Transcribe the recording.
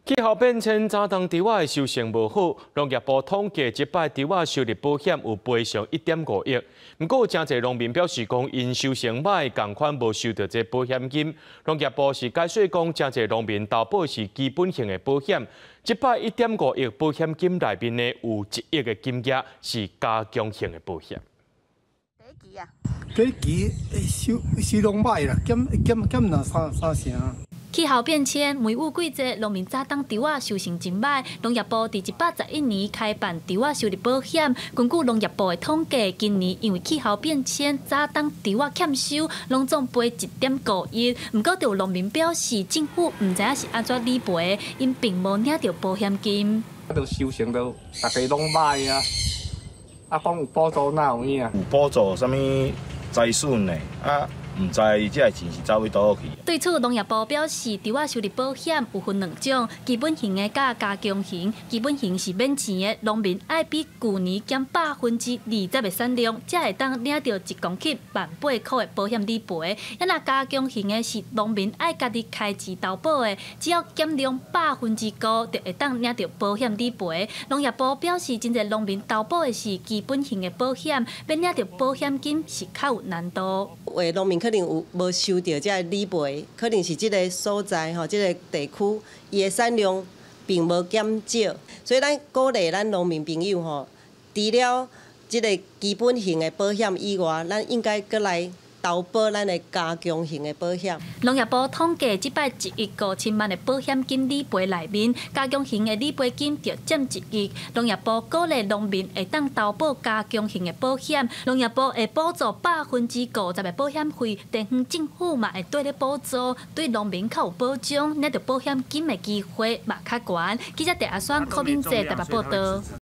氣候變遷，早冬稻仔的收成無好。農業部統計，這擺稻仔收入保險有賠償1.5億。毋過有誠濟農民表示講，𪜶收成䆀，仝款無收著這保險金。農業部是解說講，誠濟農民投保的是基本型的保險。這擺1.5億保險金內面呢，有1億的金額是加強型的保險。第一期收收攏䆀啦，減減減兩三三成。氣候變遷，梅雨季節，農民早冬稻仔收成真䆀。農業部佇111年開辦稻仔收入保險。根據農業部的統計，今年因為氣候變遷，早冬稻仔欠收，攏總賠1.5億。毋過，就有農民表示，政府毋知影是按怎理賠，𪜶並無領著保險金。啊，都收成都大家攏䆀啊，啊，講有補助哪有影？有補助啥物災損的啊？毋知這个錢是走去佗去。對此，農業部表示，稻仔收入保險有分兩種，基本型的佮加強型。基本型是免錢的，農民愛比舊年減20%的產量，才會當領著1公頃18,000箍的保險理賠。啊，若加強型的是農民愛家己開錢投保的，只要減量5%，就會當領著保險理賠。農業部表示，真濟農民投保的是基本型的保險，欲領著保險金是較有難度。有的農民可能有無收著這个理賠，可能是這个所在吼，這个地區伊的產量並無減少，所以咱鼓勵咱農民朋友吼，除了這个基本型的保險以外，咱應該閣來投保咱的加強型的保險。農業部統計，這擺1億5千萬的保險金理賠內面，加強型的理賠金就佔1億。農業部鼓勵農民會當投保加強型的保險，農業部會補助50%的保險費，地方政府嘛會綴咧補助，對農民較有保障，領著保險金的機會嘛較懸。記者鄭阿雙、柯敏哲台北報導。